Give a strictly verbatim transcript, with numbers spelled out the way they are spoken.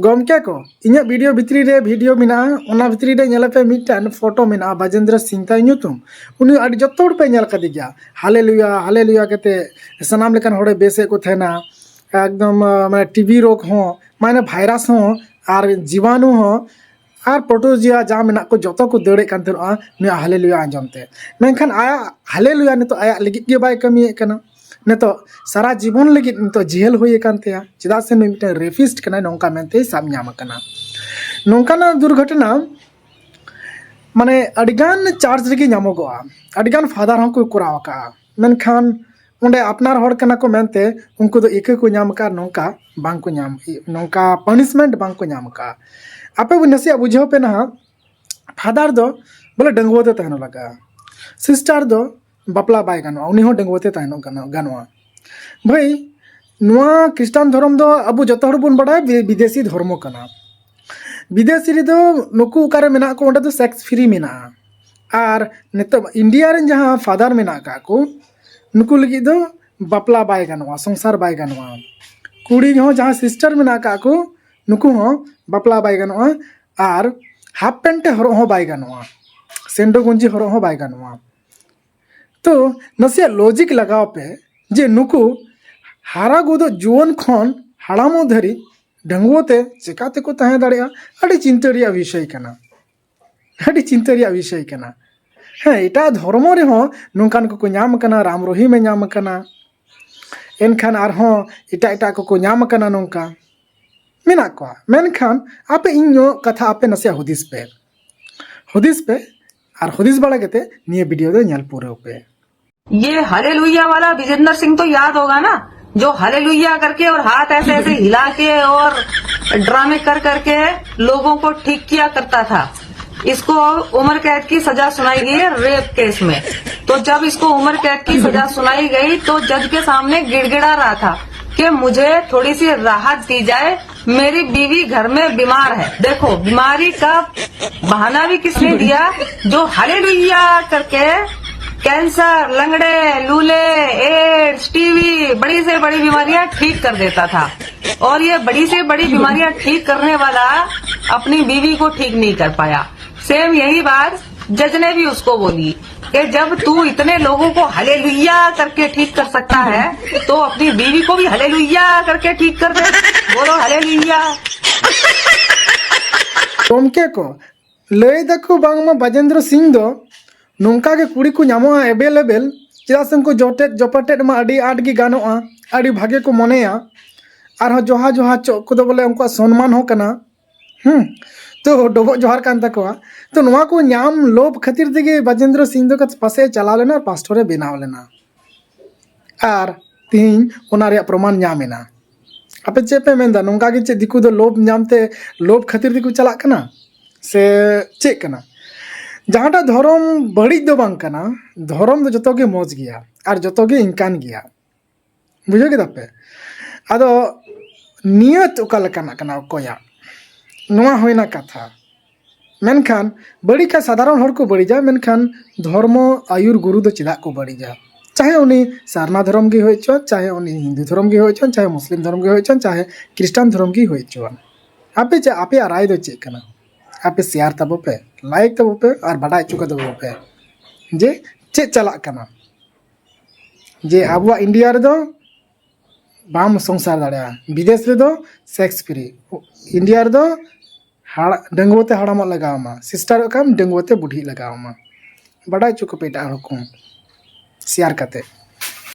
ᱜᱚᱢᱠᱮ ᱠᱚ, ᱤᱧᱟᱹᱜ ᱵᱷᱤᱰᱤᱭᱳ ᱵᱷᱤᱛᱨᱤ ᱨᱮ ᱵᱷᱤᱰᱤᱭᱳ ᱢᱮᱱᱟᱜᱼᱟ, ᱚᱱᱟ ᱵᱷᱤᱛᱨᱤ ᱨᱮ ᱧᱮᱞ ᱯᱮ, ᱢᱤᱫᱴᱟᱝ ᱯᱷᱳᱴᱳ ᱢᱮᱱᱟᱜᱼᱟ ᱵᱟᱡᱮᱱᱫᱨᱚ ᱥᱤᱝ ᱛᱟᱭ ᱧᱩᱛᱩᱢ᱾ ᱩᱱᱤ ᱟᱹᱰᱤ ᱡᱚᱛᱚ ᱦᱚᱲ ᱯᱮ ᱧᱮᱞ ᱠᱟᱫᱮ ᱜᱮᱭᱟ, ᱦᱟᱞᱮᱞᱩᱭᱟ ᱦᱟᱞᱮᱞᱩᱭᱟ ᱠᱟᱛᱮ ᱥᱟᱱᱟᱢ ᱞᱮᱠᱟᱱ ᱦᱚᱲᱮ ᱵᱮᱥᱮᱫ ᱠᱚ ᱛᱟᱦᱮᱱᱟ᱾ ᱮᱠᱫᱚᱢ ᱟᱸ, ᱢᱟᱱᱮ ᱴᱤᱵᱤ ᱨᱳᱜᱽ ᱦᱚᱸ, ᱢᱟᱱᱮ ᱵᱷᱟᱭᱨᱟᱥ ᱦᱚᱸ, ᱟᱨ ᱡᱤᱵᱟᱱᱩ ᱦᱚᱸ, ᱟᱨ ᱯᱨᱚᱴᱳᱡᱤᱭᱟ ᱡᱟ ᱢᱮᱱᱟᱜ ᱠᱚ ᱡᱚᱛᱚ ᱠᱚ ᱫᱟᱹᱲᱮᱫ ᱠᱟᱱ ᱛᱟᱦᱮᱱᱟ ᱱᱩᱭᱟᱜ ᱦᱟᱞᱮᱞᱩᱭᱟ ᱟᱸᱡᱚᱢ ᱛᱮ᱾ ᱢᱮᱱᱠᱷᱟᱱ ᱟᱭᱟᱜ ᱦᱟᱞᱮᱞᱩᱭᱟ ᱱᱤᱛᱚᱜ ᱟᱭᱟᱜ ᱞᱟᱹᱜᱤᱫ ᱜᱮ ᱵᱟᱭ ᱠᱟᱹᱢᱤᱭᱮᱫ ᱠᱟᱱᱟ᱾ ᱱᱤᱛᱚᱜ ᱥᱟᱨᱟ ᱡᱤᱵᱚᱱ ᱞᱟᱹᱜᱤᱫ ᱱᱤᱛᱚᱜ ᱡᱮᱦᱮᱞ ᱦᱩᱭ ᱟᱠᱟᱱ ᱛᱟᱭᱟ, ᱪᱮᱫᱟᱜ ᱥᱮ ᱱᱩᱭ ᱢᱤᱫᱴᱮᱱ ᱨᱮᱯᱤᱥᱴ ᱠᱟᱱᱟᱭ, ᱱᱚᱝᱠᱟ ᱢᱮᱱᱛᱮ ᱥᱟᱵ ᱧᱟᱢ ᱟᱠᱟᱱᱟ᱾ ᱱᱚᱝᱠᱟᱱᱟᱜ ᱫᱩᱨᱜᱷᱚᱴᱚᱱᱟ ᱢᱟᱱᱮ ᱟᱹᱰᱤᱜᱟᱱ ᱪᱟᱨᱪ ᱨᱮᱜᱮ ᱧᱟᱢᱚᱜᱚᱜᱼᱟ, ᱟᱹᱰᱤᱜᱟᱱ ᱯᱷᱟᱫᱟᱨ ᱦᱚᱸᱠᱚ ᱠᱚᱨᱟᱣ ᱟᱠᱟᱜᱼᱟ, ᱢᱮᱱᱠᱷᱟᱱ ᱚᱸᱰᱮ ᱟᱯᱱᱟᱨ ᱦᱚᱲ ᱠᱟᱱᱟ ᱠᱚ ᱢᱮᱱᱛᱮ ᱩᱱᱠᱩ ᱫᱚ ᱤᱠᱟᱹ ᱠᱚ ᱧᱟᱢ ᱟᱠᱟᱫ, ᱱᱚᱝᱠᱟ ᱵᱟᱝ ᱠᱚ ᱧᱟᱢ, ᱱᱚᱝᱠᱟ ᱯᱟᱱᱤᱥᱢᱮᱱᱴ ᱵᱟᱝ ᱠᱚ ᱧᱟᱢ ᱟᱠᱟᱫ᱾ ᱟᱯᱮ ᱱᱟᱥᱮᱭᱟᱜ ᱵᱩᱡᱷᱟᱹᱣ ᱯᱮ ᱱᱟᱦᱟᱜ, ᱯᱷᱟᱫᱟᱨ ᱫᱚ ᱵᱚᱞᱮ ᱰᱟᱺᱜᱩᱣᱟᱹ ᱛᱮ ᱛᱟᱦᱮᱱ ᱞᱟᱜᱟᱜᱼᱟ, ᱥᱤᱥᱴᱟᱨ ᱫᱚ ᱵᱟᱯᱞᱟ ᱵᱟᱭ ᱜᱟᱱᱚᱜᱼᱟ, ᱩᱱᱤ ᱦᱚᱸ ᱰᱟᱺᱜᱩᱣᱟᱹ ᱛᱮ ᱛᱟᱦᱮᱱᱚᱜ ᱜᱟᱱᱚᱜ-, ᱜᱟᱱᱚᱜᱼᱟ᱾ ᱵᱷᱟᱹᱭ, ᱱᱚᱣᱟ ᱠᱷᱨᱤᱥᱴᱟᱱ ᱫᱷᱚᱨᱚᱢ ᱫᱚ ᱟᱵᱚ ᱡᱚᱛᱚ ᱦᱚᱲ ᱵᱚᱱ ᱵᱟᱲᱟᱭᱟ ᱵᱤ-, ᱵᱤᱫᱮᱥᱤ ᱫᱷᱚᱨᱢᱚ ᱠᱟᱱᱟ᱾ ᱵᱤᱫᱮᱥᱤ ᱨᱮᱫᱚ ᱱᱩᱠᱩ ᱚᱠᱟᱨᱮ ᱢᱮᱱᱟᱜ ᱠᱚ, ᱚᱸᱰᱮ ᱫᱚ ᱥᱮᱠᱥ ᱯᱷᱨᱤ ᱢᱮᱱᱟᱜᱼᱟ᱾ ᱟᱨ ᱱᱤᱛᱚᱜ ᱤᱱᱰᱤᱭᱟ ᱨᱮᱱ ᱡᱟᱦᱟᱸ ᱯᱷᱟᱫᱟᱨ ᱢᱮᱱᱟᱜ ᱟᱠᱟᱫ ᱠᱚ, ᱱᱩᱠᱩ ᱞᱟᱹᱜᱤᱫ ᱫᱚ ᱵᱟᱯᱞᱟ ᱵᱟᱭ ᱜᱟᱱᱚᱜᱼᱟ, ᱥᱚᱝᱥᱟᱨ ᱵᱟᱭ ᱜᱟᱱᱚᱜᱼᱟ᱾ ᱠᱩᱲᱤ ᱦᱚᱸ ᱡᱟᱦᱟᱸ ᱥᱤᱥᱴᱟᱨ ᱢᱮᱱᱟᱜ ᱟᱠᱟᱫ ᱠᱚ, ᱱᱩᱠᱩ ᱦᱚᱸ ᱵᱟᱯᱞᱟ ᱵᱟᱭ ᱜᱟᱱᱚᱜᱼᱟ᱾ ᱟᱨ ᱦᱟᱯ ᱯᱮᱱᱴ ᱦᱚᱨᱚᱜ ᱦᱚᱸ ᱵᱟᱭ ᱜᱟᱱᱚᱜᱼᱟ, ᱥᱮᱱᱰᱳ ᱜᱚᱸᱡᱤ ᱦᱚᱨᱚᱜ ᱦᱚᱸ ᱵᱟᱭ ᱜᱟᱱᱚᱜᱼᱟ᱾ ᱛᱚ ᱱᱟᱥᱮᱭᱟᱜ ᱞᱚᱡᱤᱠ ᱞᱟᱜᱟᱣ ᱯᱮ ᱡᱮ ᱱᱩᱠᱩ ᱦᱟᱨᱟ ᱜᱚᱫᱚᱜ ᱡᱩᱣᱟᱹᱱ ᱠᱷᱚᱱ ᱦᱟᱲᱟᱢᱚᱜ ᱫᱷᱟᱹᱨᱤᱡ ᱰᱟᱺᱜᱩᱣᱟᱹ ᱛᱮ ᱪᱮᱠᱟ ᱛᱮᱠᱚ ᱛᱟᱦᱮᱸ ᱫᱟᱲᱮᱭᱟᱜᱼᱟ? ᱟᱹᱰᱤ ᱪᱤᱱᱛᱟᱹ ᱨᱮᱭᱟᱜ ᱵᱤᱥᱚᱭ ᱠᱟᱱᱟ, ᱟᱹᱰᱤ ᱪᱤᱱᱛᱟᱹ ᱨᱮᱭᱟᱜ ᱵᱤᱥᱚᱭ ᱠᱟᱱᱟ᱾ ᱦᱮᱸ, ᱮᱴᱟᱜ ᱫᱷᱚᱨᱢᱚ ᱨᱮᱦᱚᱸ ᱱᱚᱝᱠᱟᱱ ᱠᱚᱠᱚ ᱧᱟᱢ ᱟᱠᱟᱱᱟ, ᱨᱟᱢ ᱨᱚᱦᱤᱢᱮ ᱧᱟᱢ ᱟᱠᱟᱱᱟ, ᱮᱱᱠᱷᱟᱱ ᱟᱨᱦᱚᱸ ᱮᱴᱟᱜ ᱮᱴᱟᱜ ᱠᱚᱠᱚ ᱧᱟᱢ ᱟᱠᱟᱱᱟ, ᱱᱚᱝᱠᱟ ᱢᱮᱱᱟᱜ ᱠᱚᱣᱟ᱾ ᱢᱮᱱᱠᱷᱟᱱ ᱟᱯᱮ ᱤᱧᱟᱹᱜ ᱠᱟᱛᱷᱟ ᱟᱯᱮ ᱱᱟᱥᱮᱭᱟᱜ ᱦᱩᱫᱤᱥ ᱯᱮ, ᱦᱩᱫᱤᱥ ᱯᱮ, ᱟᱨ ᱦᱩᱫᱤᱥ ᱵᱟᱲᱟ ᱠᱟᱛᱮ ᱱᱤᱭᱟᱹ ᱵᱷᱤᱰᱤᱭᱳ ᱫᱚ ᱧᱮᱞ ᱯᱩᱨᱟᱹᱣ ᱯᱮ᱾ ये हालेलुया वाला विजेंद्र सिंह तो याद होगा ना, जो हालेलुया करके और हाथ ऐसे ऐसे हिला के और ड्रामे कर करके लोगों को ठीक किया करता था। इसको उम्र कैद की सजा सुनाई गई है रेप केस में। तो जब इसको उम्र कैद की सजा सुनाई गई तो जज के सामने गिड़गिड़ा रहा था कि मुझे थोड़ी सी राहत दी जाए, मेरी बीवी घर में बीमार है। देखो, बीमारी का बहाना भी किसने दिया? जो हालेलुया करके कैंसर, लंगड़े, लूले, एड्स, टीवी, बड़ी से बड़ी बीमारियां ठीक कर देता था। और ये बड़ी से बड़ी बीमारियां ठीक करने वाला अपनी बीवी को ठीक नहीं कर पाया। सेम यही बात जज ने भी उसको बोली कि जब तू इतने लोगों को हालेलुया करके ठीक कर सकता है, तो अपनी बीवी को भी हालेलुया करके ठीक कर दे। बोलो हालेलुया। ᱜᱚᱢᱠᱮ ᱠᱚ, ᱞᱟᱹᱭ ᱫᱟᱠᱚ ᱵᱟᱝᱢᱟ ᱵᱟᱡᱮᱱᱫᱨᱚ ᱥᱤᱝ ᱫᱚ ᱱᱚᱝᱠᱟ ᱜᱮ ᱠᱩᱲᱤ ᱠᱚ ᱧᱟᱢᱚᱜᱼᱟ ᱮᱵᱮᱞ ᱮᱵᱮᱞ, ᱪᱮᱫᱟᱜ ᱥᱮ ᱩᱱᱠᱩ ᱡᱚᱴᱮᱫ ᱡᱚᱯᱚᱴᱮᱫ ᱢᱟ ᱟᱹᱰᱤ ᱟᱸᱴ ᱜᱮ ᱜᱟᱱᱚᱜᱼᱟ, ᱟᱹᱰᱤ ᱵᱷᱟᱜᱮ ᱠᱚ ᱢᱚᱱᱮᱭᱟ᱾ ᱟᱨᱦᱚᱸ ᱡᱚᱦᱟ ᱡᱚᱦᱟ ᱪᱚᱜ ᱠᱚᱫᱚ ᱵᱚᱞᱮ ᱩᱱᱠᱩᱣᱟᱜ ᱥᱚᱱᱢᱟᱱ ᱦᱚᱸ ᱠᱟᱱᱟ᱾ ᱦᱩᱸ, ᱛᱚ ᱰᱚᱵᱚᱜ ᱡᱚᱦᱟᱨ ᱠᱟᱱ ᱛᱟᱠᱚᱣᱟ᱾ ᱛᱚ ᱱᱚᱣᱟ ᱠᱚ ᱧᱟᱢ ᱞᱳᱵᱷ ᱠᱷᱟᱹᱛᱤᱨ ᱛᱮᱜᱮ ᱵᱟᱡᱮᱱᱫᱨᱚ ᱥᱤᱝ ᱫᱚ ᱯᱟᱥᱮ ᱪᱟᱞᱟᱣ ᱞᱮᱱᱟ ᱟᱨ ᱯᱟᱥᱴᱚᱨ ᱮ ᱵᱮᱱᱟᱣ ᱞᱮᱱᱟ᱾ ᱟᱨ ᱛᱤᱦᱤᱧ ᱚᱱᱟ ᱨᱮᱭᱟᱜ ᱯᱨᱚᱢᱟᱱ ᱧᱟᱢ ᱮᱱᱟ᱾ ᱟᱯᱮ ᱪᱮᱫ ᱯᱮ ᱢᱮᱱᱫᱟ? ᱱᱚᱝᱠᱟ ᱜᱮ ᱪᱮᱫ ᱫᱤᱠᱩ ᱫᱚ ᱞᱳᱵᱷ ᱧᱟᱢ ᱛᱮ, ᱞᱳᱵᱷ ᱠᱷᱟᱹᱛᱤᱨ ᱛᱮᱠᱚ ᱪᱟᱞᱟᱜ ᱠᱟᱱᱟ ᱥᱮ ᱪᱮᱫ ᱠᱟᱱᱟ? ᱡᱟᱦᱟᱸᱴᱟᱜ ᱫᱷᱚᱨᱚᱢ ᱵᱟᱹᱲᱤᱡ ᱫᱚ ᱵᱟᱝ ᱠᱟᱱᱟ, ᱫᱷᱚᱨᱚᱢ ᱫᱚ ᱡᱚᱛᱚ ᱜᱮ ᱢᱚᱡᱽ ᱜᱮᱭᱟ ᱟᱨ ᱡᱚᱛᱚ ᱜᱮ ᱤᱱᱠᱟᱱ ᱜᱮᱭᱟ᱾ ᱵᱩᱡᱷᱟᱹᱣ ᱠᱮᱫᱟ ᱯᱮ? ᱟᱫᱚ ᱱᱤᱭᱟᱹᱛ ᱚᱠᱟ ᱞᱮᱠᱟᱱᱟᱜ ᱠᱟᱱᱟ ᱚᱠᱚᱭᱟᱜ? ᱱᱚᱣᱟ ᱦᱩᱭᱱᱟ ᱠᱟᱛᱷᱟ᱾ ᱢᱮᱱᱠᱷᱟᱱ ᱵᱟᱹᱲᱤᱡ ᱠᱷᱟᱱ ᱥᱟᱫᱷᱟᱨᱚᱱ ᱦᱚᱲ ᱠᱚ ᱵᱟᱹᱲᱤᱡᱟ, ᱢᱮᱱᱠᱷᱟᱱ ᱫᱷᱚᱨᱢᱚ ᱟᱹᱭᱩᱨ ᱜᱩᱨᱩ ᱫᱚ ᱪᱮᱫᱟᱜ ᱠᱚ ᱵᱟᱹᱲᱤᱡᱟ? ᱪᱟᱦᱮ ᱩᱱᱤ ᱥᱟᱨᱱᱟ ᱫᱷᱚᱨᱚᱢ ᱜᱮ ᱦᱩᱭ ᱦᱚᱪᱚᱣᱟᱱ, ᱪᱟᱦᱮ ᱩᱱᱤ ᱦᱤᱱᱫᱩ ᱫᱷᱚᱨᱚᱢ ᱜᱮ ᱦᱩᱭ ᱦᱚᱪᱚᱣᱟᱱ, ᱪᱟᱦᱮ ᱢᱩᱥᱞᱤᱢ ᱫᱷᱚᱨᱚᱢ ᱜᱮ ᱦᱩᱭ ᱦᱚᱪᱚᱣᱟᱱ, ᱪᱟᱦᱮ ᱠᱷᱨᱤᱥᱴᱟᱱ ᱫᱷᱚᱨᱚᱢ ᱜᱮ ᱦᱩᱭ ᱦᱚᱪᱚᱣᱟᱱ, ᱟᱯᱮ ᱪᱮᱫ, ᱟᱯᱮᱭᱟᱜ ᱨᱟᱭ ᱫᱚ ᱪᱮᱫ ᱠᱟᱱᱟ? ᱟᱯᱮ ᱥᱮᱭᱟᱨ ᱛᱟᱵᱚ ᱯᱮ, ᱞᱟᱭᱤᱠ ᱛᱟᱵᱚ ᱯᱮ ᱟᱨ ᱵᱟᱰᱟᱭ ᱦᱚᱪᱚ ᱠᱟᱛᱟᱵᱚ ᱯᱮ ᱡᱮ ᱪᱮᱫ ᱪᱟᱞᱟᱜ ᱠᱟᱱᱟ᱾ ᱡᱮ ᱟᱵᱚᱣᱟᱜ ᱤᱱᱰᱤᱭᱟ ᱨᱮᱫᱚ ᱵᱟᱢ ᱥᱚᱝᱥᱟᱨ ᱫᱟᱲᱮᱭᱟᱜᱼᱟ, ᱵᱤᱫᱮᱥ ᱨᱮᱫᱚ ᱥᱮᱠᱥ ᱯᱷᱨᱤ, ᱤᱱᱰᱤᱭᱟ ᱨᱮᱫᱚ ᱦᱟᱲ-, ᱰᱟᱺᱜᱩᱣᱟᱹ ᱛᱮ ᱦᱟᱲᱟᱢᱚᱜ ᱞᱟᱜᱟᱣ ᱟᱢᱟ, ᱥᱤᱥᱴᱟᱨᱚᱜ ᱠᱷᱟᱱ ᱰᱟᱺᱜᱩᱣᱟᱹ ᱛᱮ ᱵᱩᱰᱷᱤᱜ ᱞᱟᱜᱟᱣ ᱟᱢᱟ᱾ ᱵᱟᱰᱟᱭ ᱦᱚᱪᱚ ᱠᱚᱯᱮ ᱮᱴᱟᱜ ᱦᱚᱲ ᱠᱚ ᱥᱮᱭᱟᱨ ᱠᱟᱛᱮ᱾